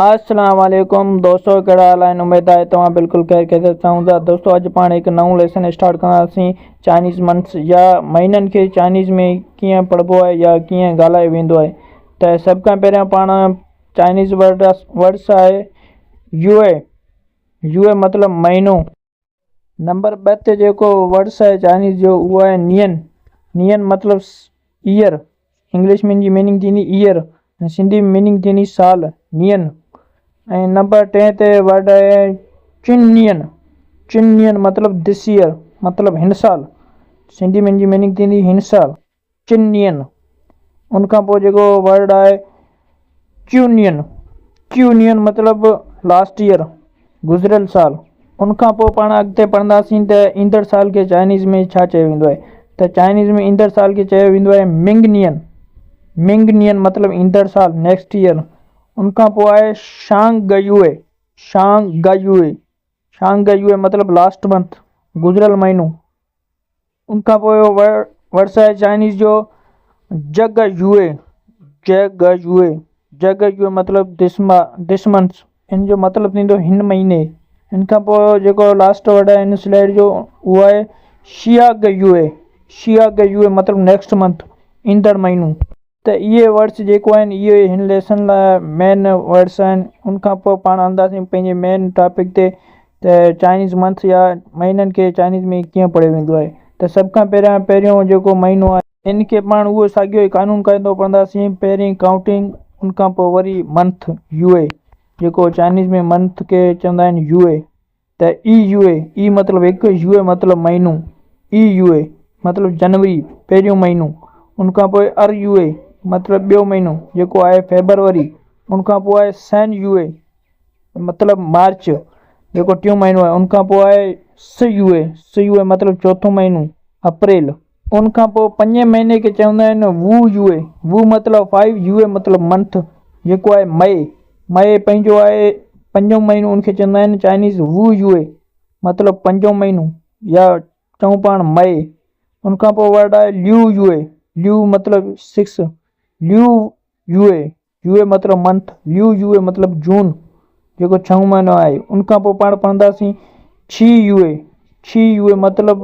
السلام عليڪم دوستو ڪهڙا حال آهن اميد آهي توهان بلڪل خير خيريت سان هوندا دوستو اڄ پاڻ هڪ نئون ليسن اسٽارٽ ڪنداسين چائنيز منٿس يا مهينن کي چائنيز ۾ ڪيئن پڙهبو آهي يا ڪيئن ڳالهايو ويندو آهي ته سڀ کان پهريان پاڻ چائنيز ورڊ ورڊس آهي يوئي يوئي مطلب مهينو نمبر ٻه تي جيڪو ورڊس آهي چائنيز جو اهو آهي نين نين مطلب ايئر انگلش ۾ ان جي ميننگ ٿيندي ايئر ۽ سنڌي ۾ ميننگ ٿيندي سال نين ۽ نمبر ٽئين تي ورڊ آهي چن نين چن نين مطلب this year مطلب هن سال سنڌي ۾ ان جي ميننگ ٿيندي هن سال چنين، ان کان پوء جيڪو ورڊ آهي چيونين، چيونين مطلب لاسٽ ايئر گذريل سال ان کان پوء پاڻ اڳتي پڙهنداسين ته ايندڙ سال کي چائنيز ۾ ڇا چيو ويندو آهي ته چائنيز ۾ ايندڙ سال کي چيو ويندو آهي منگ نين منگ نين مطلب ايندڙ سال نيڪسٽ ايئر ان کان پوء آهي شانگ گيوئي شانگ گيوئي شانگ گيوئي مطلب لاسٽ منٿ گذريل مهينو ان کان پوء ورڊس آهي چائنيز جو جگ يوئي جگ يوئي جگ يوئي مطلب دس ما this month ان جو مطلب ٿيندو هن مهيني ان کان پوء جيڪو لاسٽ ورڊ آهي هن سلائيڊ جو اهو آهي شيا گ يوئي شيا گ يوئي مطلب نيڪسٽ منٿ ايندڙ مهينو. ته اهي ورڊس جيڪو آهن اهي هن ليسن لاء مين ورڊس آهن ان کان پوء پاڻ هلنداسين پنهنجي مين ٽاپڪ تي ته چائنيز منٿ يا مهينن کي چائنيز ۾ ڪيئن پڙهيو ويندو آهي ته سڀ کان پهريان پهريون جيڪو مهينو آهي ان کي پاڻ اهو ساڳيو ئي قانون قاعدو پڙهنداسين پهرين ڪائونٽنگ ان کان پوء وري منٿ يوئي جيڪو چائنيز ۾ منٿ کي چوندا آهن يوئي ته اي يو اي، اي مطلب هڪ، يو اي مطلب مهينو، اي يو اي مطلب جنوري پهريون مهينو، ان کان پوء ار يو اي مطلب ٻيو مهينو جيڪو آهي فيبروري، ان کان پوء آهي سين يو اي مطلب مارچ جيڪو ٽيون مهينو آهي، ان کان پوء آهي س يو اي، س يو اي مطلب چوٿون مهينو اپريل. ان کان پوء پنجين مهيني کي چوندا آهن وو يو اي، وو مطلب فائيو، يو اي مطلب منٿ، جيڪو آهي مئي، مئي پنهنجو آهي پنجون مهينو ان کي چوندا آهن چائنيز وو يو اي مطلب پنجون مهينو يا چئون پاڻ مئي. ان کان پوء ورڊ آهي ليو يو اي، ليو مطلب سڪس، ليو يو اي، يو اي مطلب منٿ، ليو يو اي مطلب جون جيڪو ڇهون مهينو آهي ان کان پوء پاڻ پڙهنداسين ڇي يو اي، ڇي يو اي مطلب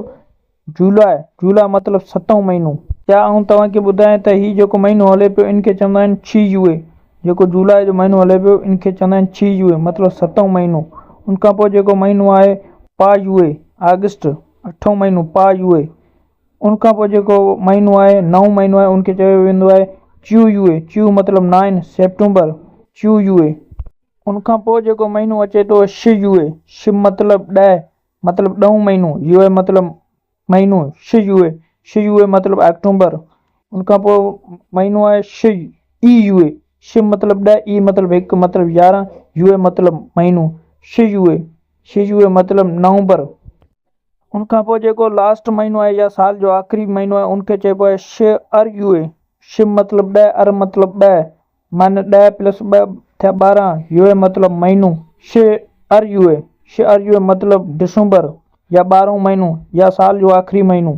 جولاء، جولاء مطلب ستون مهينو. يا آئون توهان کي ٻڌايان ته هي جيڪو مهينو هلي پيو ان کي چوندا آهن ڇي يو اي، جيڪو جولاء جو مهينو هلي پيو ان کي چوندا آهن ڇي يو اي مطلب ستون مهينو. ان کان پوء جيڪو مهينو آهي پا يو اي، آگسٽ، اٺون مهينو پا يو اي. ان کان پوء جيڪو مهينو آهي نائون مهينو آهي ان کي چيو ويندو آهي چيو يو اي چيو مطلب نائن سيپٽمبر چيو يو اي. ان کان پوء جيڪو مهينو اچي ٿو ش يو اي ش مطلب ڏهه مطلب ڏهون مهينو يو اي مطلب مهينو ش يو اي ش يو اي مطلب آڪٽومبر ان کان پوء مهينو آهي ش اي يو اي ش مطلب ڏهه اي مطلب هڪ مطلب يارهن يو اي مطلب مهينو ش يو اي ش يو اي مطلب نومبر. ان کان پوء جيڪو لاسٽ مهينو آهي يا سال جو آخري مهينو آهي ان کي چئبو آهي ش ار يو اي ش مطلب ڏهه ار مطلب ٻه معنيٰ ڏهه پلس ٻه ٿيا ٻارهن يو اي مطلب مهينو ش ار يو اي ش ار يو اي مطلب ڊسمبر يا ٻارهون مهينو يا سال جو آخري مهينو.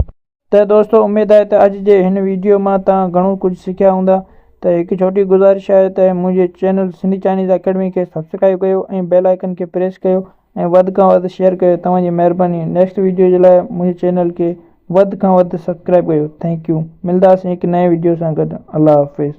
ته دوستو اميد آهي ته اڄ جي هن ويڊيو مان توهان گهڻو ڪجهه سکيا هوندا ته هڪ ڇوٽي گذارش آهي ته منهنجي چينل سنڌي چائنيز اڪيڊمي کي سبسڪرائب ڪيو ۽ بيل آئيڪن کي پريس ڪيو ۽ وڌ کان وڌ شيئر ڪيو توهان جي مهرباني نيڪسٽ ويڊيو جي لاء منهنجي چينل کي وڌ کان وڌ سبسڪرائب ڪيو thank you ملداسين هڪ نئين ويڊيو سان گڏ الله حافظ.